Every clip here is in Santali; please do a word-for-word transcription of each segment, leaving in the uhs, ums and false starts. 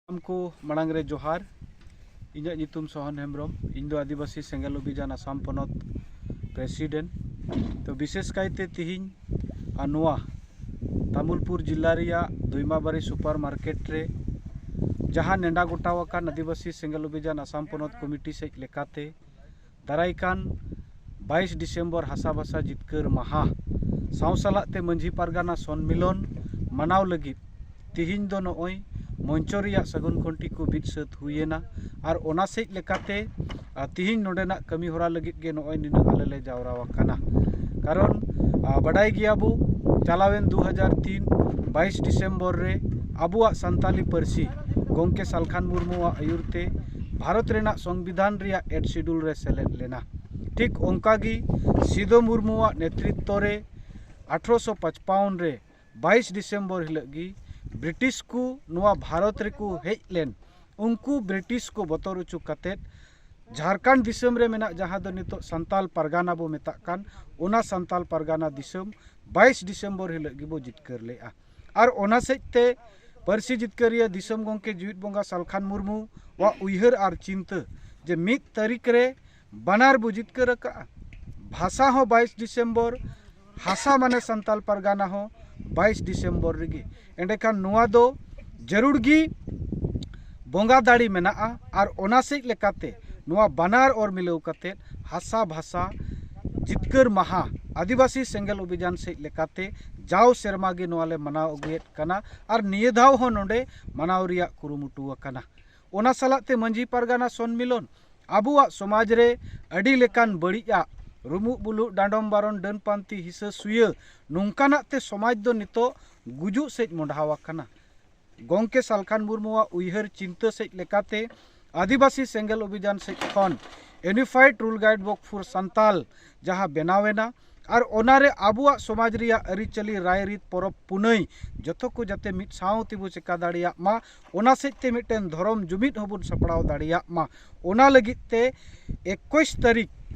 ᱥᱟᱱᱟᱢ ᱠᱚ ᱢᱟᱲᱟᱝ ᱨᱮ ᱡᱚᱦᱟᱨ᱾ ᱤᱧᱟᱹᱜ ᱧᱩᱛᱩᱢ ᱥᱚᱦᱚᱱ ᱦᱮᱢᱵᱨᱚᱢ᱾ ᱤᱧ ᱫᱚ ᱟᱹᱫᱤᱵᱟᱹᱥᱤ ᱥᱮᱸᱜᱮᱞ ᱚᱵᱷᱤᱡᱟᱱ ᱟᱥᱟᱢ ᱯᱚᱱᱚᱛ ᱯᱨᱮᱥᱤᱰᱮᱱᱴ᱾ ᱛᱚ ᱵᱤᱥᱮᱥ ᱠᱟᱭᱛᱮ ᱛᱤᱦᱤᱧ ᱟᱨ ᱱᱚᱣᱟ ᱛᱟᱢᱩᱞᱯᱩᱨ ᱡᱤᱞᱟ ᱨᱮᱭᱟᱜ ᱫᱚᱭᱢᱟᱵᱟᱨᱤ ᱥᱩᱯᱟᱨ ᱢᱟᱨᱠᱮᱴ ᱨᱮ ᱡᱟᱦᱟᱸ ᱱᱮᱰᱟ ᱜᱚᱴᱟᱣ ᱟᱠᱟᱱ ᱟᱹᱫᱤᱵᱟᱹᱥᱤ ᱥᱮᱸᱜᱮᱞ ᱚᱵᱷᱤᱡᱟᱱ ᱟᱥᱟᱢ ᱯᱚᱱᱚᱛ ᱠᱚᱢᱤᱴᱤ ᱥᱮᱫ ᱞᱮᱠᱟᱛᱮ ᱫᱟᱨᱟᱭ ᱠᱟᱱ ᱵᱟᱭᱤᱥ ᱰᱤᱥᱮᱢᱵᱚᱨ ᱦᱟᱥᱟ ᱵᱷᱟᱥᱟ ᱡᱤᱛᱠᱟᱹᱨ ᱢᱟᱦᱟ ᱥᱟᱶ ᱥᱟᱞᱟᱜ ᱛᱮ ᱢᱟᱹᱡᱷᱤ ᱯᱟᱨᱜᱟᱱᱟ ᱥᱚᱱᱢᱤᱞᱚᱱ ᱢᱟᱱᱟᱣ ᱞᱟᱹᱜᱤᱫ ᱛᱤᱦᱤᱧ ᱫᱚ ᱱᱚᱜᱼᱚᱭ ᱢᱚᱧᱪᱚ ᱨᱮᱭᱟᱜ ᱥᱟᱹᱜᱩᱱ ᱠᱷᱩᱱᱴᱤ ᱠᱚ ᱵᱤᱫ ᱥᱟᱹᱛ ᱦᱩᱭᱮᱱᱟ᱾ ᱟᱨ ᱚᱱᱟ ᱥᱮᱡ ᱞᱮᱠᱟᱛᱮ, ᱟᱨ ᱛᱤᱦᱤᱧ ᱱᱚᱰᱮᱱᱟᱜ ᱠᱟᱹᱢᱤ ᱦᱚᱨᱟ ᱞᱟᱹᱜᱤᱫ ᱜᱮ ᱱᱚᱜᱼᱚᱭ ᱱᱤᱱᱟᱹᱜ ᱟᱞᱮ ᱞᱮ ᱡᱟᱣᱨᱟ ᱟᱠᱟᱱᱟ᱾ ᱠᱟᱨᱚᱱ, ᱟᱨ ᱵᱟᱰᱟᱭ ᱜᱮᱭᱟᱵᱚ, ᱪᱟᱞᱟᱣᱮᱱ ᱫᱩ ᱦᱟᱡᱟᱨ ᱛᱤᱱ ᱵᱟᱭᱤᱥ ᱰᱤᱥᱮᱢᱵᱚᱨ ᱨᱮ ᱟᱵᱚᱣᱟᱜ ᱥᱟᱱᱛᱟᱞᱤ ᱯᱟᱹᱨᱥᱤ ᱜᱚᱢᱠᱮ ᱥᱟᱞᱠᱷᱟᱱ ᱢᱩᱨᱢᱩᱣᱟᱜ ᱟᱹᱭᱩᱨ ᱛᱮ ᱵᱷᱟᱨᱚᱛ ᱨᱮᱱᱟᱜ ᱥᱚᱝᱵᱤᱫᱷᱟᱱ ᱨᱮᱭᱟᱜ ᱮᱰ ᱥᱤᱰᱩᱞ ᱨᱮ ᱥᱮᱞᱮᱫ ᱞᱮᱱᱟ᱾ ᱴᱷᱤᱠ ᱚᱱᱠᱟᱜᱮ ᱥᱤᱫᱚ ᱢᱩᱨᱢᱩᱣᱟᱜ ᱱᱮᱛᱨᱤᱛᱛᱚ ᱨᱮ ᱟᱴᱷᱨᱚᱥᱚ ᱯᱟᱸᱪᱯᱟᱣᱚᱱ ᱨᱮ ᱵᱟᱭᱤᱥ ᱰᱤᱥᱮᱢᱵᱚᱨ ᱦᱤᱞᱳᱜ ᱜᱮ ᱵᱨᱤᱴᱤᱥ ᱠᱚ ᱱᱚᱣᱟ ᱵᱷᱟᱨᱚᱛ ᱨᱮᱠᱚ ᱦᱮᱡ ᱞᱮᱱ, ᱩᱱᱠᱩ ᱵᱨᱤᱴᱤᱥ ᱠᱚ ᱵᱚᱛᱚᱨ ᱦᱚᱪᱚ ᱠᱟᱛᱮᱫ ᱡᱷᱟᱲᱠᱷᱚᱸᱰ ᱫᱤᱥᱚᱢ ᱨᱮ ᱢᱮᱱᱟᱜ, ᱡᱟᱦᱟᱸ ᱫᱚ ᱱᱤᱛᱚᱜ ᱥᱟᱱᱛᱟᱞ ᱯᱟᱨᱜᱟᱱᱟ ᱵᱚ ᱢᱮᱛᱟᱜ ᱠᱟᱱ, ᱚᱱᱟ ᱥᱟᱱᱛᱟᱞ ᱯᱟᱨᱜᱟᱱᱟ ᱫᱤᱥᱚᱢ ᱵᱟᱭᱤᱥ ᱰᱤᱥᱮᱢᱵᱚᱨ ᱦᱤᱞᱳᱜ ᱜᱮᱵᱚ ᱡᱤᱛᱠᱟᱹᱨ ᱞᱮᱫᱼᱟ᱾ ᱟᱨ ᱚᱱᱟ ᱥᱮᱡ ᱛᱮ ᱯᱟᱹᱨᱥᱤ ᱡᱤᱛᱠᱟᱹᱨᱤᱭᱟᱹ ᱫᱤᱥᱚᱢ ᱜᱚᱢᱠᱮ ᱡᱤᱣᱤᱫ ᱵᱚᱸᱜᱟ ᱥᱟᱞᱠᱷᱟᱱ ᱢᱩᱨᱢᱩᱣᱟᱜ ᱩᱭᱦᱟᱹᱨ ᱟᱨ ᱪᱤᱱᱛᱟᱹ ᱡᱮ ᱢᱤᱫ ᱛᱟᱹᱨᱤᱠᱷ ᱨᱮ ᱵᱟᱱᱟᱨ ᱵᱚ ᱡᱤᱛᱠᱟᱹᱨ ᱟᱠᱟᱫᱼᱟ, ᱵᱷᱟᱥᱟ ᱦᱚᱸ ᱵᱟᱭᱤᱥ ᱰᱤᱥᱮᱢᱵᱚᱨ, ᱦᱟᱥᱟ ᱢᱟᱱᱮ ᱥᱟᱱᱛᱟᱞ ᱯᱟᱨᱜᱟᱱᱟ ᱦᱚᱸ ᱵᱟᱭᱤᱥ ᱰᱤᱥᱮᱢᱵᱚᱨ ᱨᱮᱜᱮ᱾ ᱮᱸᱰᱮᱠᱷᱟᱱ ᱱᱚᱣᱟ ᱫᱚ ᱡᱟᱹᱨᱩᱲ ᱜᱮ ᱵᱚᱸᱜᱟ ᱫᱟᱲᱮ ᱢᱮᱱᱟᱜᱼᱟ᱾ ᱟᱨ ᱚᱱᱟ ᱥᱮᱡ ᱞᱮᱠᱟᱛᱮ ᱱᱚᱣᱟ ᱵᱟᱱᱟᱨ ᱚᱨ ᱢᱤᱞᱟᱹᱣ ᱠᱟᱛᱮ ᱦᱟᱥᱟ ᱵᱷᱟᱥᱟ ᱡᱤᱛᱠᱟᱹᱨ ᱢᱟᱦᱟ ᱟᱹᱫᱤᱵᱟᱹᱥᱤ ᱥᱮᱸᱜᱮᱞ ᱚᱵᱷᱤᱡᱟᱱ ᱥᱮᱡ ᱞᱮᱠᱟᱛᱮ ᱡᱟᱣ ᱥᱮᱨᱢᱟ ᱜᱮ ᱱᱚᱣᱟ ᱞᱮ ᱢᱟᱱᱟᱣ ᱟᱹᱜᱩᱭᱮᱫ ᱠᱟᱱᱟ᱾ ᱟᱨ ᱱᱤᱭᱟᱹ ᱫᱷᱟᱣ ᱦᱚᱸ ᱱᱚᱰᱮ ᱢᱟᱱᱟᱣ ᱨᱮᱭᱟᱜ ᱠᱩᱨᱩᱢᱩᱴᱩ ᱟᱠᱟᱱᱟ᱾ ᱚᱱᱟ ᱥᱟᱞᱟᱜ ᱛᱮ ᱢᱟᱹᱡᱷᱤ ᱯᱟᱨᱜᱟᱱᱟ ᱥᱚᱱᱢᱤᱞᱚᱱ ᱟᱵᱚᱣᱟᱜ ᱥᱚᱢᱟᱡᱽ ᱨᱮ ᱟᱹᱰᱤ ᱞᱮᱠᱟᱱ ᱵᱟᱹᱲᱤᱡᱟᱜ, ᱨᱩᱢᱩᱜ ᱵᱩᱞᱩᱜ, ᱰᱟᱸᱰᱚᱢ ᱵᱟᱨᱚᱱ, ᱰᱟᱹᱱ ᱯᱟᱱᱛᱤ, ᱦᱤᱥᱟᱹ ᱥᱩᱭᱟᱹ, ᱱᱚᱝᱠᱟᱱᱟᱜ ᱛᱮ ᱥᱚᱢᱟᱡᱽ ᱫᱚ ᱱᱤᱛᱚᱜ ᱜᱩᱡᱩᱜ ᱥᱮᱡ ᱢᱚᱸᱰᱷᱟᱣ ᱟᱠᱟᱱᱟ᱾ ᱜᱚᱢᱠᱮ ᱥᱟᱞᱠᱷᱟᱱ ᱢᱩᱨᱢᱩᱣᱟᱜ ᱩᱭᱦᱟᱹᱨ ᱪᱤᱱᱛᱟᱹ ᱥᱮᱡ ᱞᱮᱠᱟᱛᱮ ᱟᱹᱫᱤᱵᱟᱹᱥᱤ ᱥᱮᱸᱜᱮᱞ ᱚᱵᱷᱤᱡᱟᱱ ᱥᱮᱡ ᱠᱷᱚᱱ Unified Rule Guide Book for Santal ᱡᱟᱦᱟᱸ ᱵᱮᱱᱟᱣ ᱮᱱᱟ, ᱟᱨ ᱚᱱᱟᱨᱮ ᱟᱵᱚᱣᱟᱜ ᱥᱚᱢᱟᱡᱽ ᱨᱮᱭᱟᱜ ᱟᱹᱨᱤᱪᱟᱹᱞᱤ, ᱨᱟᱭᱨᱤᱛ, ᱯᱚᱨᱚᱵᱽ ᱯᱩᱱᱟᱹᱭ ᱡᱚᱛᱚ ᱠᱚ ᱡᱟᱛᱮ ᱢᱤᱫ ᱥᱟᱶ ᱛᱮᱵᱚ ᱪᱮᱠᱟ ᱫᱟᱲᱮᱭᱟᱜ ᱢᱟ, ᱚᱱᱟ ᱥᱮᱡ ᱛᱮ ᱢᱤᱫᱴᱮᱱ ᱫᱷᱚᱨᱚᱢ ᱡᱩᱢᱤᱫ ᱦᱚᱸᱵᱚᱱ ᱥᱟᱯᱲᱟᱣ ᱫᱟᱲᱮᱭᱟᱜ ᱢᱟ, ᱚᱱᱟ ᱞᱟᱹᱜᱤᱫ ᱛᱮ ᱮᱠᱩᱥ ᱛᱟᱹᱨᱤᱠᱷ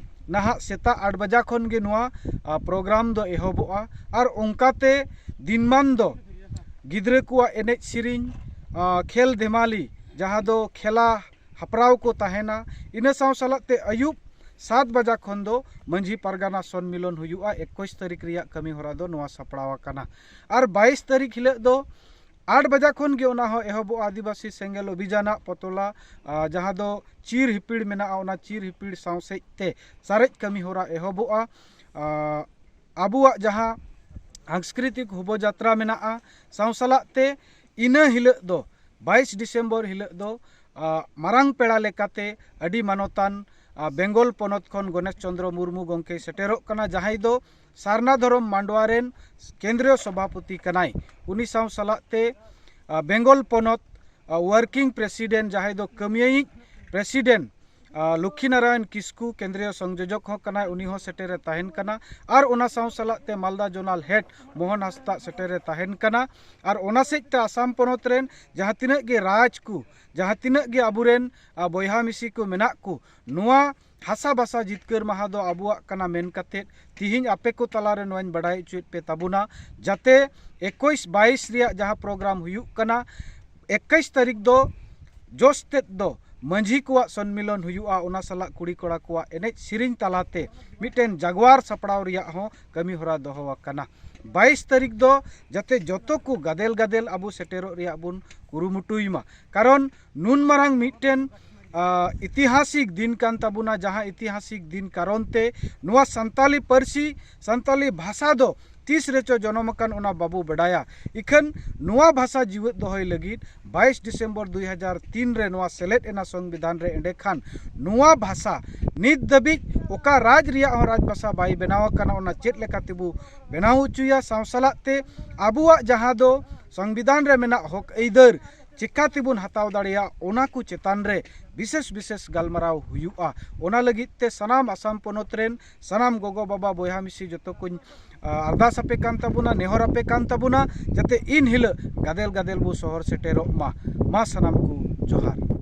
ᱱᱟᱦᱟᱜ ᱥᱮᱛᱟᱜ ᱟᱴ ᱵᱟᱡᱟ ᱠᱷᱚᱱ ᱜᱮ ᱱᱚᱣᱟ, ᱟ, ᱯᱨᱳᱜᱨᱟᱢ ᱫᱚ ᱮᱦᱚᱵᱚᱜᱼᱟ᱾ ᱟᱨ ᱚᱱᱠᱟᱛᱮ ᱫᱤᱱᱢᱟᱱ ᱫᱚ ᱜᱤᱫᱽᱨᱟᱹ ᱠᱚᱣᱟᱜ ᱮᱱᱮᱡ ᱥᱮᱨᱮᱧ, ᱠᱷᱮᱞ ᱫᱷᱮᱢᱟᱞᱤ, ᱡᱟᱦᱟᱸ ᱫᱚ ᱠᱷᱮᱞᱟ ᱦᱟᱯᱲᱟᱣ ᱠᱚ ᱛᱟᱦᱮᱱᱟ᱾ ᱤᱱᱟᱹ ᱥᱟᱶ ᱥᱟᱞᱟᱜ ᱛᱮ ᱟᱹᱭᱩᱵ ᱥᱟᱛ ᱵᱟᱡᱟ ᱠᱷᱚᱱ ᱫᱚ ᱢᱟᱹᱡᱷᱤ ᱯᱟᱨᱜᱟᱱᱟ ᱥᱚᱱᱢᱤᱞᱚᱱ ᱦᱩᱭᱩᱜᱼᱟ᱾ ᱮᱠᱩᱥ ᱛᱟᱹᱨᱤᱠᱷ ᱨᱮᱭᱟᱜ ᱠᱟᱹᱢᱤ ᱦᱚᱨᱟ ᱫᱚ ᱱᱚᱣᱟ ᱥᱟᱯᱲᱟᱣ ᱟᱠᱟᱱᱟ᱾ ᱟᱨ ᱵᱟᱭᱤᱥ ᱛᱟᱹᱨᱤᱠᱷ ᱦᱤᱞᱳᱜ ᱫᱚ ᱟᱴ ᱵᱟᱡᱟ ᱠᱷᱚᱱ ᱜᱮ ᱚᱱᱟ ᱦᱚᱸ ᱮᱦᱚᱵᱚᱜᱼᱟ᱾ ᱟᱹᱫᱤᱵᱟᱹᱥᱤ ᱥᱮᱸᱜᱮᱞ ᱚᱵᱷᱤᱡᱟᱱᱟᱜ ᱯᱚᱛᱚᱞᱟ, ᱟᱨ ᱡᱟᱦᱟᱸ ᱫᱚ ᱪᱤᱨ ᱦᱤᱯᱤᱲ ᱢᱮᱱᱟᱜᱼᱟ, ᱚᱱᱟ ᱪᱤᱨ ᱦᱤᱯᱤᱲ ᱥᱟᱶ ᱥᱮᱡ ᱛᱮ ᱥᱟᱨᱮᱡ ᱠᱟᱹᱢᱤ ᱦᱚᱨᱟ ᱮᱦᱚᱵᱚᱜᱼᱟ᱾ ᱟᱨ ᱟᱵᱚᱣᱟᱜ ᱡᱟᱦᱟᱸ ᱥᱟᱝᱥᱠᱨᱤᱛᱤᱠ ᱦᱚᱵᱚ ᱡᱟᱛᱨᱟ ᱢᱮᱱᱟᱜᱼᱟ, ᱥᱟᱶ ᱥᱟᱞᱟᱜ ᱛᱮ ᱤᱱᱟᱹ ᱦᱤᱞᱳᱜ ᱫᱚ, ᱵᱟᱭᱤᱥ ᱰᱤᱥᱮᱢᱵᱚᱨ ᱦᱤᱞᱳᱜ ᱫᱚ, ᱟᱨ ᱢᱟᱨᱟᱝ ᱯᱮᱲᱟ ᱞᱮᱠᱟᱛᱮ ᱟᱹᱰᱤ ᱢᱟᱱᱚᱛᱟᱱ, ᱟᱨ ᱵᱮᱝᱜᱚᱞ ᱯᱚᱱᱚᱛ ᱠᱷᱚᱱ ᱜᱚᱱᱮᱥ ᱪᱚᱸᱫᱽᱨᱚ ᱢᱩᱨᱢᱩ ᱜᱚᱢᱠᱮᱭ ᱥᱮᱴᱮᱨᱚᱜ ᱠᱟᱱᱟ, ᱡᱟᱦᱟᱸᱭ ᱫᱚ ᱥᱟᱨᱱᱟ ᱫᱷᱚᱨᱚᱢ ᱢᱟᱰᱣᱟ ᱨᱮᱱ ᱠᱮᱱᱫᱨᱤᱭᱚ ᱥᱚᱵᱷᱟᱯᱚᱛᱤ ᱠᱟᱱᱟᱭ᱾ ᱩᱱᱤ ᱥᱟᱶ ᱥᱟᱞᱟᱜ ᱛᱮ, ᱟᱨ ᱵᱮᱝᱜᱚᱞ ᱯᱚᱱᱚᱛ, ᱟᱨ ᱣᱟᱨᱠᱤᱝ ᱯᱨᱮᱥᱤᱰᱮᱱᱴ, ᱡᱟᱦᱟᱸᱭ ᱫᱚ ᱠᱟᱹᱢᱤᱭᱟᱹᱭᱤᱡ ᱯᱨᱮᱥᱤᱰᱮᱱᱴ, ᱟᱨ ᱞᱚᱠᱠᱷᱤ ᱱᱟᱨᱟᱭᱚᱱ ᱠᱤᱥᱠᱩ ᱠᱮᱱᱫᱨᱤᱭᱚ ᱥᱚᱝᱡᱳᱡᱚᱠ ᱦᱚᱸ ᱠᱟᱱᱟᱭ, ᱩᱱᱤ ᱦᱚᱸ ᱥᱮᱴᱮᱨᱮ ᱛᱟᱦᱮᱱ ᱠᱟᱱᱟ᱾ ᱟᱨ ᱚᱱᱟ ᱥᱟᱶ ᱥᱟᱞᱟᱜ ᱛᱮ ᱢᱟᱞᱫᱟ ᱡᱳᱱᱟᱞ ᱦᱮᱰ ᱢᱳᱦᱚᱱ ᱦᱟᱸᱥᱫᱟᱜ ᱥᱮᱴᱮᱨᱮ ᱛᱟᱦᱮᱱ ᱠᱟᱱᱟ᱾ ᱟᱨ ᱚᱱᱟ ᱥᱮᱡ ᱛᱮ ᱟᱥᱟᱢ ᱯᱚᱱᱚᱛ ᱨᱮᱱ ᱡᱟᱦᱟᱸ ᱛᱤᱱᱟᱹᱜ ᱜᱮ ᱨᱟᱡᱽ ᱠᱚ, ᱡᱟᱦᱟᱸ ᱛᱤᱱᱟᱹᱜ ᱜᱮ ᱟᱵᱚᱨᱮᱱ, ᱟᱨ ᱵᱚᱭᱦᱟ ᱢᱤᱥᱤ ᱠᱚ ᱢᱮᱱᱟᱜ ᱠᱚ, ᱱᱚᱣᱟ ᱦᱟᱥᱟ ᱵᱷᱟᱥᱟ ᱡᱤᱛᱠᱟᱹᱨ ᱢᱟᱦᱟ ᱫᱚ ᱟᱵᱚᱣᱟᱜ ᱠᱟᱱᱟ ᱢᱮᱱ ᱠᱟᱛᱮᱫ ᱛᱤᱦᱤᱧ ᱟᱯᱮ ᱠᱚ ᱛᱟᱞᱟᱨᱮ ᱱᱚᱣᱟᱧ ᱵᱟᱰᱟᱭ ᱦᱚᱪᱚᱭᱮᱫ ᱯᱮ ᱛᱟᱵᱚᱱᱟ, ᱡᱟᱛᱮ ᱮᱠᱩᱥ ᱵᱟᱭᱤᱥ ᱨᱮᱭᱟᱜ ᱡᱟᱦᱟᱸ ᱯᱨᱳᱜᱨᱟᱢ ᱦᱩᱭᱩᱜ ᱠᱟᱱᱟ, ᱮᱠᱩᱥ ᱛᱟᱹᱨᱤᱠᱷ ᱫᱚ ᱡᱚᱥ ᱛᱮᱫ ᱫᱚ ᱢᱟᱹᱡᱷᱤ ᱠᱚᱣᱟᱜ ᱥᱚᱱᱢᱤᱞᱚᱱ ᱦᱩᱭᱩᱜᱼᱟ, ᱚᱱᱟ ᱥᱟᱞᱟᱜ ᱠᱩᱲᱤ ᱠᱚᱲᱟ ᱠᱚᱣᱟᱜ ᱮᱱᱮᱡ ᱥᱮᱨᱮᱧ ᱛᱟᱞᱟᱛᱮ ᱢᱤᱫᱴᱮᱱ ᱡᱟᱜᱽᱣᱟᱨ ᱥᱟᱯᱲᱟᱣ ᱨᱮᱭᱟᱜ ᱦᱚᱸ ᱠᱟᱹᱢᱤ ᱦᱚᱨᱟ ᱫᱚᱦᱚ ᱟᱠᱟᱱᱟ᱾ ᱵᱟᱭᱤᱥ ᱛᱟᱹᱨᱤᱠᱷ ᱫᱚ ᱡᱟᱛᱮ ᱡᱚᱛᱚ ᱠᱚ ᱜᱟᱫᱮᱞ ᱜᱟᱫᱮᱞ ᱟᱵᱚ ᱥᱮᱴᱮᱨᱚᱜ ᱨᱮᱭᱟᱜ ᱵᱚᱱ ᱠᱩᱨᱩᱢᱩᱴᱩᱭ ᱢᱟ, ᱠᱟᱨᱚᱱ ᱱᱩᱱ ᱢᱟᱨᱟᱝ ᱢᱤᱫᱴᱮᱱ, ᱟᱸ, ᱤᱛᱤᱦᱟᱥᱤᱠ ᱫᱤᱱ ᱠᱟᱱ ᱛᱟᱵᱚᱱᱟ, ᱡᱟᱦᱟᱸ ᱤᱛᱤᱦᱟᱥᱤᱠ ᱫᱤᱱ ᱠᱟᱨᱚᱱ ᱛᱮ ᱱᱚᱣᱟ ᱥᱟᱱᱛᱟᱞᱤ ᱯᱟᱹᱨᱥᱤ, ᱥᱟᱱᱛᱟᱞᱤ ᱵᱷᱟᱥᱟ ᱫᱚ ᱛᱤᱥ ᱨᱮᱪᱚ ᱡᱚᱱᱚᱢ ᱟᱠᱟᱱ, ᱚᱱᱟ ᱵᱟᱵᱚ ᱵᱟᱰᱟᱭᱟ᱾ ᱤᱠᱷᱟᱹᱱ ᱱᱚᱣᱟ ᱵᱷᱟᱥᱟ ᱡᱤᱣᱮᱫ ᱫᱚᱦᱚᱭ ᱞᱟᱹᱜᱤᱫ ᱵᱟᱭᱤᱥ ᱰᱤᱥᱮᱢᱵᱚᱨ ᱫᱩᱭ ᱦᱟᱡᱟᱨ ᱛᱤᱱ ᱨᱮ ᱱᱚᱣᱟ ᱥᱮᱞᱮᱫ ᱮᱱᱟ ᱥᱚᱝᱵᱤᱫᱷᱟᱱ ᱨᱮ᱾ ᱮᱸᱰᱮᱠᱷᱟᱱ ᱱᱚᱣᱟ ᱵᱷᱟᱥᱟ ᱱᱤᱛ ᱫᱷᱟᱹᱵᱤᱡ ᱚᱠᱟ ᱨᱟᱡᱽ ᱨᱮᱭᱟᱜ ᱦᱚᱸ ᱨᱟᱡᱽ ᱵᱷᱟᱥᱟ ᱵᱟᱭ ᱵᱮᱱᱟᱣ ᱟᱠᱟᱱᱟ, ᱚᱱᱟ ᱪᱮᱫ ᱞᱮᱠᱟ ᱛᱮᱵᱚ ᱵᱮᱱᱟᱣ ᱦᱚᱪᱚᱭᱟ, ᱥᱟᱶ ᱥᱟᱞᱟᱜ ᱛᱮ ᱟᱵᱚᱣᱟᱜ ᱡᱟᱦᱟᱸ ᱫᱚ ᱥᱚᱝᱵᱤᱫᱷᱟᱱ ᱨᱮ ᱢᱮᱱᱟᱜ ᱦᱚᱠ ᱟᱹᱭᱫᱟᱹᱨ ᱪᱮᱠᱟ ᱛᱮᱵᱚᱱ ᱦᱟᱛᱟᱣ ᱫᱟᱲᱮᱭᱟᱜ, ᱚᱱᱟ ᱠᱚ ᱪᱮᱛᱟᱱ ᱨᱮ ᱵᱤᱥᱮᱥ ᱵᱤᱥᱮᱥ ᱜᱟᱞᱢᱟᱨᱟᱣ ᱦᱩᱭᱩᱜᱼᱟ᱾ ᱚᱱᱟ ᱞᱟᱹᱜᱤᱫ ᱛᱮ ᱥᱟᱱᱟᱢ ᱟᱥᱟᱢ ᱯᱚᱱᱚᱛ ᱨᱮᱱ ᱥᱟᱱᱟᱢ ᱜᱚᱜᱚ ᱵᱟᱵᱟ ᱵᱚᱭᱦᱟ ᱢᱤᱥᱤ ᱡᱚᱛᱚ ᱠᱚᱧ, ᱟ, ᱟᱨᱫᱟᱥ ᱟᱯᱮ ᱠᱟᱱ ᱛᱟᱵᱚᱱᱟ, ᱱᱮᱦᱚᱨ ᱟᱯᱮ ᱠᱟᱱ ᱛᱟᱵᱚᱱᱟ, ᱡᱟᱛᱮ ᱤᱱ ᱦᱤᱞᱳᱜ ᱜᱟᱫᱮᱞ ᱜᱟᱫᱮᱞ ᱵᱚ ᱥᱚᱦᱚᱨ ᱥᱮᱴᱮᱨᱚᱜ ᱢᱟ᱾ ᱢᱟ ᱥᱟᱱᱟᱢ ᱠᱚ ᱡᱚᱦᱟᱨ᱾